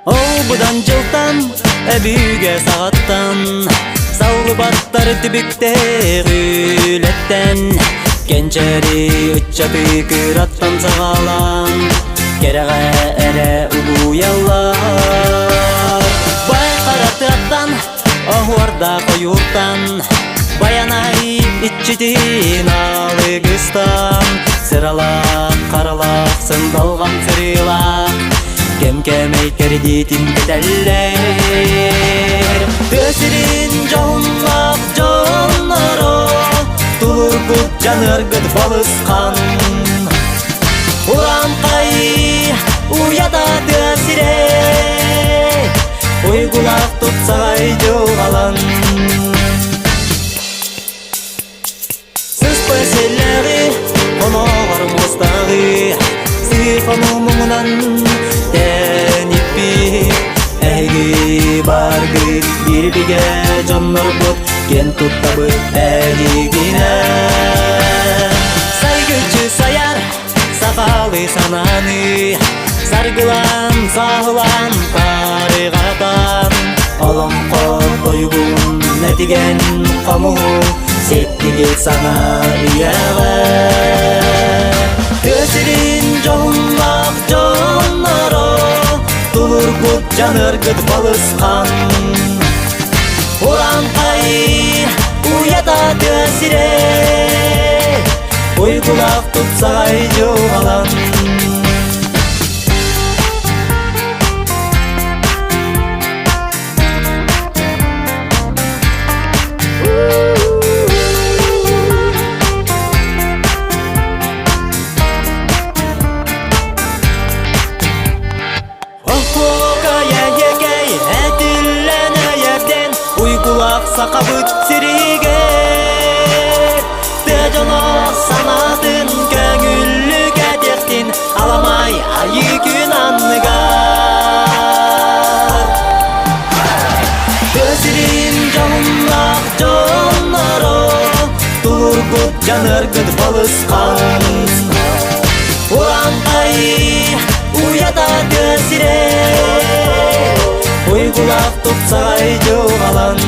Ол быдан дьылтан өбүгэ саҕаттан саллыбаттар түбүктээх үлэттэн кэнчээри ыччаты кыраттан саҕалаан кэрэҕэ эрэ угуйаллар. Бай хара тыаттан, оһуордаах ойууртан Байанай иччитин алыгыстан Сыралаах, харалаах, сындалҕан сырыылаах Кэм-кэмэй кэрдиитин кэтэллэр. Тыа сирин дьоһуннаах дьонноро Тулургут дьаныаргыт балысхан Ураанхай уйата тыа сирэ Уйгулаах тупсаҕай дьылҕалан Сыспай сэллэҕи, хоноҕор муостааҕы Сыыхану муҥунан тэниппит Эһиги баргыт биир бигэ дьоннорбут Киэн туттабыт эһигинэн Сайгыччы сайар сахалыы санааны Саргылаан, сааһылаан, тарыҕатан Олоҥхо тойугун этигэн хомуһу Ситтигит саҥа үйэҕэ Тыа сирин дьоһуннаах дьонноро Тулургут дьаныаргыт балысхан Урааҥхай уйата тыа сирэ Уйгулаах тупсаҕай дьылҕалан Оһуокай этиллэн эйэрдэн уйгулаах сахабыт сиригэр тыа дьоно санаатын көҥүллүк этиэхтин аламай айыы күн анныгар Тыа сирин дьоһуннаах дьонноро тулургут дьаныаргыт балысхан Урааҥхай уйата тыа сирэ Уйгулаах тупсаҕай дьылҕалан.